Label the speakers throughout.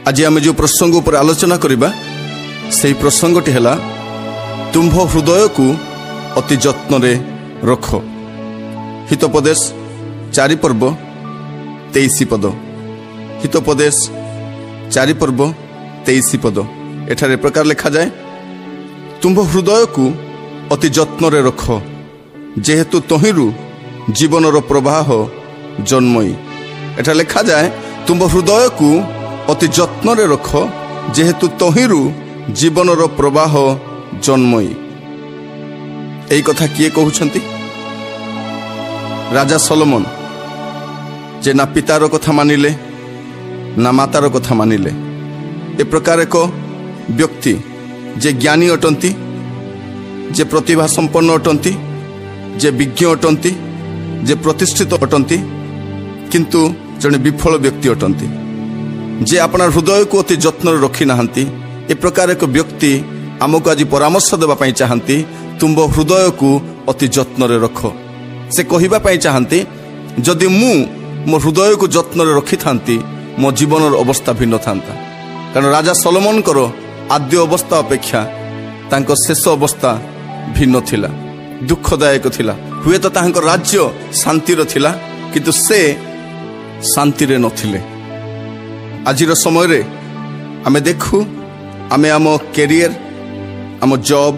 Speaker 1: ଆଜି ଆମେ ଯେଉଁ ପ୍ରସଙ୍ଗ ଉପରେ ଆଲୋଚନା କରିବା, ସେହି ପ୍ରସଙ୍ଗଟି ହେଲା ତୁମ୍ଭ ହୃଦୟକୁ ଅତି ଯତ୍ନରେ ରଖ। ହିତୋପଦେଶ 4 ପର୍ବ 23 ପଦ। ହିତୋପଦେଶ 4 ପର୍ବ 23 ପଦ, ଏଠାରେ ପ୍ରକାର ଲେଖାଯାଏ, ତୁମ୍ଭ ହୃଦୟକୁ ଅତି ଯତ୍ନରେ ରଖ, ଯେହେତୁ ତହିଁରୁ ଜୀବନର ପ୍ରବାହ ଜନ୍ମଇ। ଏଠାରେ ଲେଖାଯାଏ, ତୁମ୍ଭ ହୃଦୟକୁ ଅତି ଯତ୍ନରେ ରଖ, ଯେହେତୁ ତହିଁରୁ ଜୀବନର ପ୍ରବାହ ଜନ୍ମଇ। ଏହି କଥା କିଏ କହୁଛନ୍ତି? ରାଜା ସଲୋମନ, ଯେ ନା ପିତାର କଥା ମାନିଲେ ନା ମାତାର କଥା ମାନିଲେ। ଏ ପ୍ରକାର ଏକ ବ୍ୟକ୍ତି ଯେ ଜ୍ଞାନୀ ଅଟନ୍ତି, ଯେ ପ୍ରତିଭା ସମ୍ପନ୍ନ ଅଟନ୍ତି, ଯେ ବିଜ୍ଞ ଅଟନ୍ତି, ଯେ ପ୍ରତିଷ୍ଠିତ ଅଟନ୍ତି, କିନ୍ତୁ ଜଣେ ବିଫଳ ବ୍ୟକ୍ତି ଅଟନ୍ତି, ଯେ ଆପଣା ହୃଦୟକୁ ଅତି ଯତ୍ନରେ ରଖିନାହାନ୍ତି। ଏ ପ୍ରକାର ଏକ ବ୍ୟକ୍ତି ଆମକୁ ଆଜି ପରାମର୍ଶ ଦେବା ପାଇଁ ଚାହାନ୍ତି, ତୁମ୍ଭ ହୃଦୟକୁ ଅତି ଯତ୍ନରେ ରଖ। ସେ କହିବା ପାଇଁ ଚାହାନ୍ତି, ଯଦି ମୁଁ ମୋ ହୃଦୟକୁ ଯତ୍ନରେ ରଖିଥାନ୍ତି, ମୋ ଜୀବନର ଅବସ୍ଥା ଭିନ୍ନ ଥାନ୍ତା। କାରଣ ରାଜା ସଲୋମନଙ୍କର ଆଦ୍ୟ ଅବସ୍ଥା ଅପେକ୍ଷା ତାଙ୍କ ଶେଷ ଅବସ୍ଥା ଭିନ୍ନ ଥିଲା, ଦୁଃଖଦାୟକ ଥିଲା। ହୁଏତ ତାହାଙ୍କ ରାଜ୍ୟ ଶାନ୍ତିର ଥିଲା, କିନ୍ତୁ ସେ ଶାନ୍ତିରେ ନଥିଲେ। ଆଜିର ସମୟରେ ଆମେ ଦେଖୁ, ଆମେ ଆମ କ୍ୟାରିୟର, ଆମ ଜବ୍,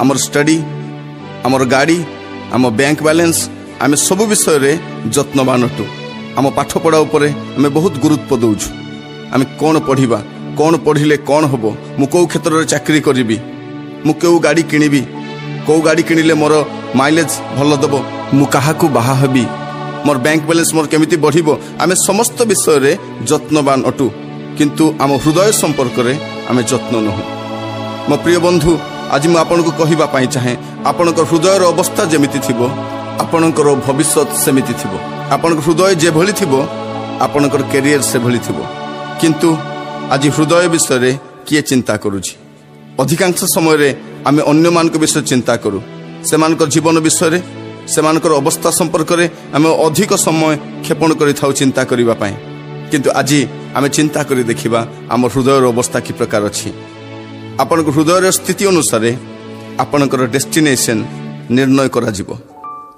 Speaker 1: ଆମର ଷ୍ଟଡି, ଆମର ଗାଡ଼ି, ଆମ ବ୍ୟାଙ୍କ ବାଲାନ୍ସ, ଆମେ ସବୁ ବିଷୟରେ ଯତ୍ନବାନ ଅଟୁ। ଆମ ପାଠପଢ଼ା ଉପରେ ଆମେ ବହୁତ ଗୁରୁତ୍ୱ ଦେଉଛୁ। ଆମେ କ'ଣ ପଢ଼ିବା, କ'ଣ ପଢ଼ିଲେ କ'ଣ ହେବ, ମୁଁ କେଉଁ କ୍ଷେତ୍ରରେ ଚାକିରି କରିବି, ମୁଁ କେଉଁ ଗାଡ଼ି କିଣିବି, କେଉଁ ଗାଡ଼ି କିଣିଲେ ମୋର ମାଇଲେଜ୍ ଭଲ ଦେବ, ମୁଁ କାହାକୁ ବାହା ହେବି, ମୋର ବ୍ୟାଙ୍କ ବାଲାନ୍ସ ମୋର କେମିତି ବଢ଼ିବ, ଆମେ ସମସ୍ତ ବିଷୟରେ ଯତ୍ନବାନ ଅଟୁ, କିନ୍ତୁ ଆମ ହୃଦୟ ସମ୍ପର୍କରେ ଆମେ ଯତ୍ନ ନୋହୁ। ମୋ ପ୍ରିୟ ବନ୍ଧୁ, ଆଜି ମୁଁ ଆପଣଙ୍କୁ କହିବା ପାଇଁ ଚାହେଁ, ଆପଣଙ୍କ ହୃଦୟର ଅବସ୍ଥା ଯେମିତି ଥିବ, ଆପଣଙ୍କର ଭବିଷ୍ୟତ ସେମିତି ଥିବ। ଆପଣଙ୍କ ହୃଦୟ ଯେଭଳି ଥିବ, ଆପଣଙ୍କର କ୍ୟାରିୟର ସେଭଳି ଥିବ। କିନ୍ତୁ ଆଜି ହୃଦୟ ବିଷୟରେ କିଏ ଚିନ୍ତା କରୁଛି? ଅଧିକାଂଶ ସମୟରେ ଆମେ ଅନ୍ୟମାନଙ୍କ ବିଷୟରେ ଚିନ୍ତା କରୁ, ସେମାନଙ୍କ ଜୀବନ ବିଷୟରେ, ସେମାନଙ୍କର ଅବସ୍ଥା ସମ୍ପର୍କରେ ଆମେ ଅଧିକ ସମୟ କ୍ଷେପଣ କରିଥାଉ ଚିନ୍ତା କରିବା ପାଇଁ। କିନ୍ତୁ ଆଜି ଆମେ ଚିନ୍ତା କରି ଦେଖିବା ଆମ ହୃଦୟର ଅବସ୍ଥା କି ପ୍ରକାର ଅଛି। ଆପଣଙ୍କ ହୃଦୟର ସ୍ଥିତି ଅନୁସାରେ ଆପଣଙ୍କର ଡେଷ୍ଟିନେସନ୍ ନିର୍ଣ୍ଣୟ କରାଯିବ।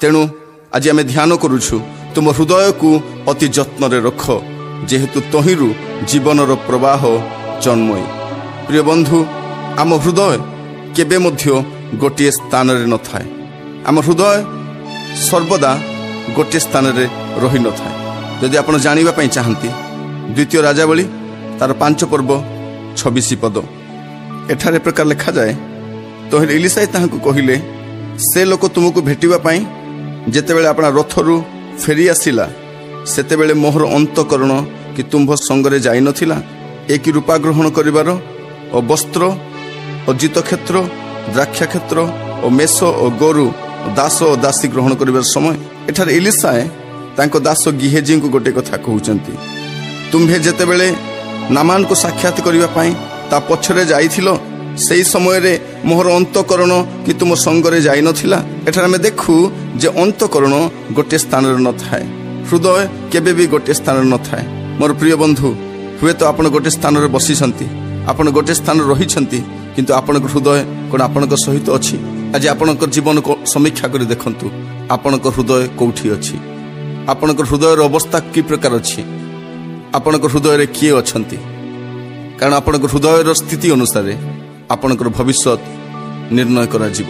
Speaker 1: ତେଣୁ ଆଜି ଆମେ ଧ୍ୟାନ କରୁଛୁ, ତୁମ ହୃଦୟକୁ ଅତି ଯତ୍ନରେ ରଖ, ଯେହେତୁ ତହିଁରୁ ଜୀବନର ପ୍ରବାହ ଜନ୍ମଇ। ପ୍ରିୟ ବନ୍ଧୁ, ଆମ ହୃଦୟ କେବେ ମଧ୍ୟ ଗୋଟିଏ ସ୍ଥାନରେ ନଥାଏ। ଆମ ହୃଦୟ ସର୍ବଦା ଗୋଟିଏ ସ୍ଥାନରେ ରହିନଥାଏ। ଯଦି ଆପଣ ଜାଣିବା ପାଇଁ ଚାହାନ୍ତି, ଦ୍ୱିତୀୟ ରାଜାବଳୀ ତାର 5 ପର୍ବ 26 ପଦ, ଏଠାରେ ପ୍ରକାର ଲେଖାଯାଏ, ତହିଁରେ ଇଲିଶାଇ ତାହାଙ୍କୁ କହିଲେ, ସେ ଲୋକ ତୁମକୁ ଭେଟିବା ପାଇଁ ଯେତେବେଳେ ଆପଣା ରଥରୁ ଫେରି ଆସିଲା, ସେତେବେଳେ ମୋହର ଅନ୍ତଃକରଣ କି ତୁମ୍ଭ ସଙ୍ଗରେ ଯାଇନଥିଲା? ଏ କି ରୂପା ଗ୍ରହଣ କରିବାର ଓ ବସ୍ତ୍ର ଓ ଜିତକ୍ଷେତ୍ର, ଦ୍ରାକ୍ଷାକ୍ଷେତ୍ର ଓ ମେଷ ଓ ଗୋରୁ, ଦାସ ଓ ଦାସୀ ଗ୍ରହଣ କରିବାର ସମୟ? ଏଠାରେ ଇଲିଶାଏ ତାଙ୍କ ଦାସ ଗିହେଜୀଙ୍କୁ ଗୋଟେ କଥା କହୁଛନ୍ତି, ତୁମ୍ଭେ ଯେତେବେଳେ ନାମାନଙ୍କୁ ସାକ୍ଷାତ କରିବା ପାଇଁ ତା ପଛରେ ଯାଇଥିଲ, ସେହି ସମୟରେ ମୋହର ଅନ୍ତଃକରଣ କି ତୁମ ସଙ୍ଗରେ ଯାଇନଥିଲା? ଏଠାରେ ଆମେ ଦେଖୁ ଯେ ଅନ୍ତଃକରଣ ଗୋଟିଏ ସ୍ଥାନରେ ନଥାଏ, ହୃଦୟ କେବେ ବି ଗୋଟିଏ ସ୍ଥାନରେ ନଥାଏ। ମୋର ପ୍ରିୟ ବନ୍ଧୁ, ହୁଏତ ଆପଣ ଗୋଟିଏ ସ୍ଥାନରେ ବସିଛନ୍ତି, ଆପଣ ଗୋଟିଏ ସ୍ଥାନରେ ରହିଛନ୍ତି, କିନ୍ତୁ ଆପଣଙ୍କ ହୃଦୟ କ'ଣ ଆପଣଙ୍କ ସହିତ ଅଛି? ଆଜି ଆପଣଙ୍କ ଜୀବନକୁ ସମୀକ୍ଷା କରି ଦେଖନ୍ତୁ, ଆପଣଙ୍କ ହୃଦୟ କେଉଁଠି ଅଛି, ଆପଣଙ୍କ ହୃଦୟର ଅବସ୍ଥା କି ପ୍ରକାର ଅଛି, ଆପଣଙ୍କ ହୃଦୟରେ କିଏ ଅଛନ୍ତି? କାରଣ ଆପଣଙ୍କ ହୃଦୟର ସ୍ଥିତି ଅନୁସାରେ ଆପଣଙ୍କର ଭବିଷ୍ୟତ ନିର୍ଣ୍ଣୟ କରାଯିବ।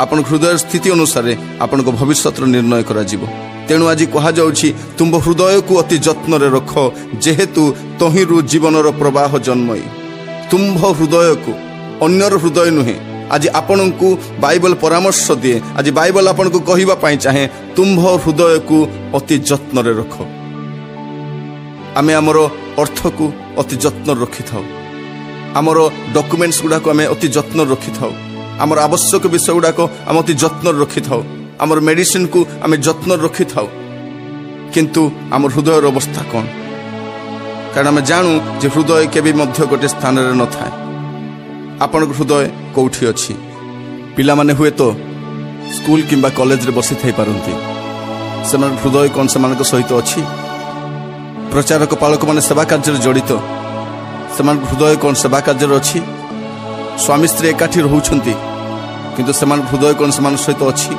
Speaker 1: ଆପଣଙ୍କ ହୃଦୟର ସ୍ଥିତି ଅନୁସାରେ ଆପଣଙ୍କ ଭବିଷ୍ୟତର ନିର୍ଣ୍ଣୟ କରାଯିବ। ତେଣୁ ଆଜି କୁହାଯାଉଛି, ତୁମ୍ଭ ହୃଦୟକୁ ଅତି ଯତ୍ନରେ ରଖ, ଯେହେତୁ ତହିଁରୁ ଜୀବନର ପ୍ରବାହ ଜନ୍ମଇ। ତୁମ୍ଭ ହୃଦୟକୁ, ଅନ୍ୟର ହୃଦୟ ନୁହେଁ। ଆଜି ଆପଣଙ୍କୁ ବାଇବଲ ପରାମର୍ଶ ଦିଏ, ଆଜି ବାଇବଲ ଆପଣଙ୍କୁ କହିବା ପାଇଁ ଚାହେଁ, ତୁମ୍ଭ ହୃଦୟକୁ ଅତି ଯତ୍ନରେ ରଖ। ଆମେ ଆମର ଅର୍ଥକୁ ଅତି ଯତ୍ନରେ ରଖିଥାଉ, ଆମର ଡକୁମେଣ୍ଟସ୍ ଗୁଡ଼ାକୁ ଆମେ ଅତି ଯତ୍ନରେ ରଖିଥାଉ, ଆମର ଆବଶ୍ୟକ ବିଷୟ ଗୁଡ଼ାକ ଆମେ ଅତି ଯତ୍ନରେ ରଖିଥାଉ, ଆମର ମେଡ଼ିସିନକୁ ଆମେ ଯତ୍ନରେ ରଖିଥାଉ, କିନ୍ତୁ ଆମ ହୃଦୟର ଅବସ୍ଥା କ'ଣ? କାରଣ ଆମେ ଜାଣୁ ଯେ ହୃଦୟ କେବେ ମଧ୍ୟ ଗୋଟିଏ ସ୍ଥାନରେ ନଥାଏ। ଆପଣଙ୍କ ହୃଦୟ କେଉଁଠି ଅଛି? ପିଲାମାନେ ହୁଏତ ସ୍କୁଲ କିମ୍ବା କଲେଜରେ ବସିଥାଇପାରନ୍ତି, ସେମାନଙ୍କ ହୃଦୟ କ'ଣ ସେମାନଙ୍କ ସହିତ ଅଛି? ପ୍ରଚାରକ ପାଳକମାନେ ସେବା କାର୍ଯ୍ୟରେ ଜଡ଼ିତ, ସେମାନଙ୍କ ହୃଦୟ କ'ଣ ସେବା କାର୍ଯ୍ୟରେ ଅଛି? ସ୍ୱାମୀ ସ୍ତ୍ରୀ ଏକାଠି ରହୁଛନ୍ତି, କିନ୍ତୁ ସେମାନଙ୍କ ହୃଦୟ କ'ଣ ସେମାନଙ୍କ ସହିତ ଅଛି?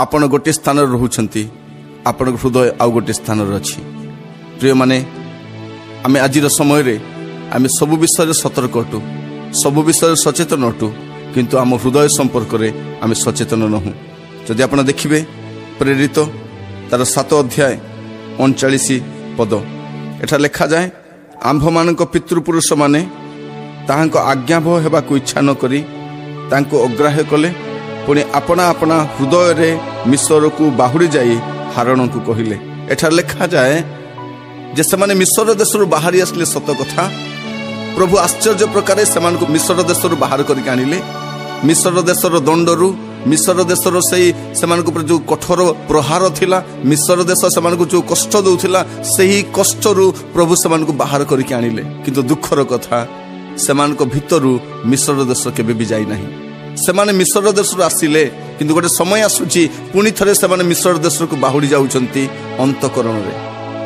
Speaker 1: ଆପଣ ଗୋଟିଏ ସ୍ଥାନରେ ରହୁଛନ୍ତି, ଆପଣଙ୍କ ହୃଦୟ ଆଉ ଗୋଟିଏ ସ୍ଥାନରେ ଅଛି। ପ୍ରିୟମାନେ, ଆମେ ଆଜିର ସମୟରେ ଆମେ ସବୁ ବିଷୟରେ ସତର୍କ ଅଟୁ, ସବୁ ବିଷୟରେ ସଚେତନ ଅଟୁ, କିନ୍ତୁ ଆମ ହୃଦୟ ସମ୍ପର୍କରେ ଆମେ ସଚେତନ ନହୁଁ। ଯଦି ଆପଣ ଦେଖିବେ ପ୍ରେରିତ ତାର 7 ଅଧ୍ୟାୟ 39 ପଦ, ଏଠାରେ ଲେଖାଯାଏ, ଆମ୍ଭମାନଙ୍କ ପିତୃପୁରୁଷମାନେ ତାହାଙ୍କ ଆଜ୍ଞାବହ ହେବାକୁ ଇଚ୍ଛା ନ କରି ତାଙ୍କୁ ଅଗ୍ରାହ୍ୟ କଲେ, ପୁଣି ଆପଣା ଆପଣା ହୃଦୟରେ ମିଶରକୁ ବାହୁଡ଼ି ଯାଇ ହାରଣଙ୍କୁ କହିଲେ। ଏଠାରେ ଲେଖାଯାଏ ଯେ ସେମାନେ ମିଶର ଦେଶରୁ ବାହାରି ଆସିଲେ। ସତ କଥା, ପ୍ରଭୁ ଆଶ୍ଚର୍ଯ୍ୟ ପ୍ରକାରେ ସେମାନଙ୍କୁ ମିଶର ଦେଶରୁ ବାହାର କରିକି ଆଣିଲେ। ମିଶର ଦେଶର ଦଣ୍ଡରୁ, ମିଶର ଦେଶର ସେଇ ସେମାନଙ୍କ ଉପରେ ଯେଉଁ କଠୋର ପ୍ରହାର ଥିଲା, ମିଶର ଦେଶ ସେମାନଙ୍କୁ ଯେଉଁ କଷ୍ଟ ଦେଉଥିଲା, ସେହି କଷ୍ଟରୁ ପ୍ରଭୁ ସେମାନଙ୍କୁ ବାହାର କରିକି ଆଣିଲେ। କିନ୍ତୁ ଦୁଃଖର କଥା, ସେମାନଙ୍କ ଭିତରୁ ମିଶର ଦେଶ କେବେ ବି ଯାଇନାହିଁ। ସେମାନେ ମିଶର ଦେଶରୁ ଆସିଲେ, କିନ୍ତୁ ଗୋଟେ ସମୟ ଆସୁଛି ପୁଣି ଥରେ ସେମାନେ ମିଶର ଦେଶକୁ ବାହୁଡ଼ି ଯାଉଛନ୍ତି ଅନ୍ତଃକରଣରେ।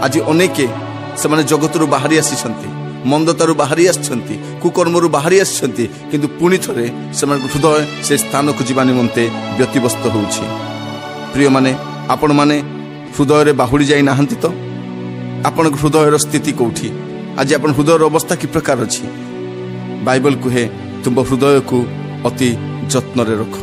Speaker 1: ଆଜି ଅନେକ ସେମାନେ ଜଗତରୁ ବାହାରି ଆସିଛନ୍ତି, ମନ୍ଦତାରୁ ବାହାରି ଆସିଛନ୍ତି, କୁକର୍ମରୁ ବାହାରି ଆସିଛନ୍ତି, କିନ୍ତୁ ପୁଣି ଥରେ ସେମାନଙ୍କ ହୃଦୟ ସେ ସ୍ଥାନକୁ ଯିବା ନିମନ୍ତେ ବ୍ୟତିବ୍ୟସ୍ତ ହେଉଛି। ପ୍ରିୟମାନେ, ଆପଣମାନେ ହୃଦୟରେ ବାହୁଡ଼ି ଯାଇନାହାନ୍ତି ତ? ଆପଣଙ୍କ ହୃଦୟର ସ୍ଥିତି କେଉଁଠି? ଆଜି ଆପଣ ହୃଦୟର ଅବସ୍ଥା କି ପ୍ରକାର ଅଛି? ବାଇବଲ କୁହେ, ତୁମ୍ଭ ହୃଦୟକୁ ଅତି ଯତ୍ନରେ ରଖ।